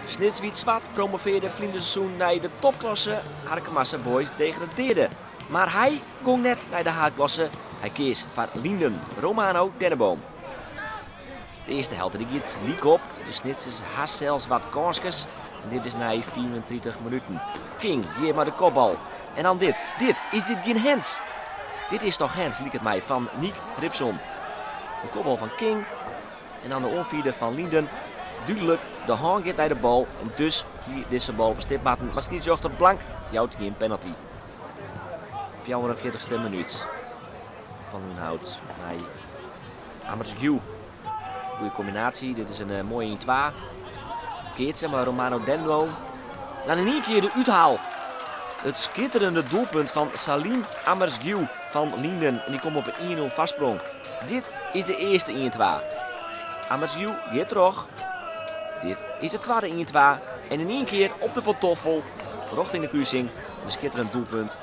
Snits Wyt Swart promovearde ferline seizoen nei de topklasse, Harkemase Boys degradearde. Mar hy gong net nei de haadklasse, hy keas foar Lienden, Romano Denneboom. De earste helte die giet lyk op, de Snitsers ha sels wat kânskes en dit is nei 35 minuten. King hjir mei de kopbal. En dan dit, dit, is dit gjin hands? Dit is toch hands, liket my, fan Nick Ripson. De kopbal fan King en dan de oanfierder fan Lienden. Dúdlik, de hân giet nei de bal en dus hie dizze bal op 'e stip moatten, mar skiedsrjochter Blank jout gjin penalty. 44ste minút. Van Loenhout nei Amersgiu. Goede kombinaasje, dit is in moaie 1-2. Keatsen mei Romano Denneboom. Dan yn ien kear de úthaal. It skitterende doelpunt fan Salim Amersgiu fan Lienden. En dy komt op in 1-0 foarsprong. Dit is de earste 1-2. Amersgiu giet troch. Dit is de twadde 1-2. En yn ien kear op de pantoffel, rjochting de krusing. In skitterend doelpunt.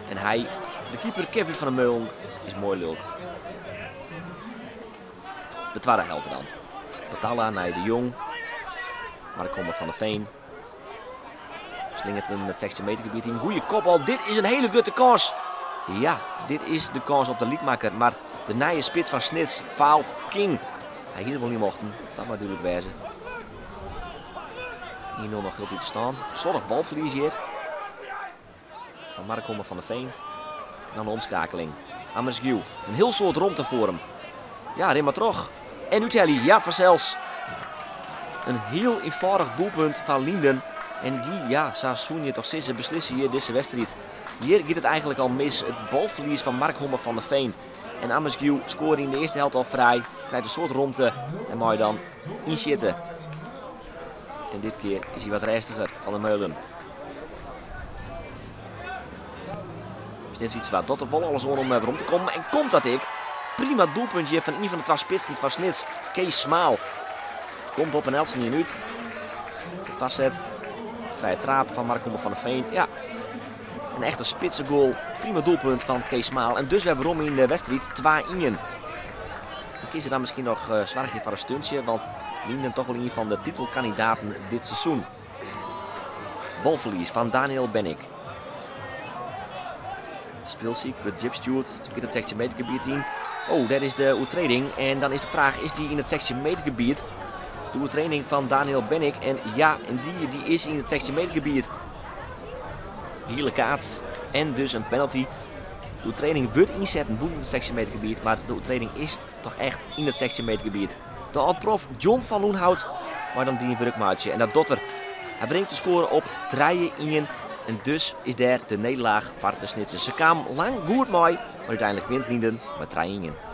En hy, de keeper Kevin van der Meulen, is moai lilk. De twadde helte dan. Batalla nei De Jong. Mark Homme van der Veen. Slingert him it 16 meter gebiet yn. Goeie kopbal. Dit is in hiele grutte kâns. Ja, dit is de kâns op de lykmakker. Mar de nije spits fan Snits faalt King. Hy hie der wol yn mochten. Dat moat dúdlik wêze. 1-0 noch hieltyd te stean. Sloddich balferlies hjir. Fan Mark Homme van der Veen. En dan de omskakeling. Amersgiu. In hiel soad romte foar him. Ja, rin mar troch. En úthelje, ja fansels. In hiel ienfâldich doelpunt fan Lienden. En dy, ja, sa soene je toch sizze, beslisse hjir dizze wedstriid. Hjir giet it eigentlik al mis. It balferlies fan Mark Homme van der Veen. En Amersgiu skoarde yn de earste helte al frij. Krijt in soad romte en mei dan ynsjitte. En dit kear is hy wat rêstiger, Van der Meulen. Snits Wyt Swart docht der wol alles oan om werom te kommen. En komt dat ek. Prima doelpunt hjir fan ien fan de twa spitsen fan Snits, Kees Smaal. Komt op en eltsenien út. De foarset. Frije traap fan Mark Homme van der Veen. Ja, in echte spitsegoal. Prima doelpunt fan Kees Smaal. En dus wer werom yn de wedstriid 2-1. Dan kinne se dan miskien noch soargje foar in stuntsje, want Lienden toch wol ien fan de titelkandidaten dit seizoen. Balferlies fan Daniel Bennik. Spilsyk wurdt djip stjoerd, giet it 16 meter gebiet yn. Oh, dêr is de oertreding. En dan is de fraach, is dy yn it 16 meter gebiet? De oertreding fan Daniel Bennik. En ja, en dy, dy is yn it 16 meter gebiet. Giele kaart en dus in penalty. De oertreding wurdt ynsetten bûten it 16 meter gebiet, mar de oertreding is toch echt yn it 16 meter gebiet. De âld-prof John van Loenhout mei dan dien wurk meitsje en dat docht er. Hy bringt de skoare op 3-1 en dus is dêr de nederlaach foar de Snitsers. Se kamen lang goed mei, mar úteinlik wint Lienden mei 3-1.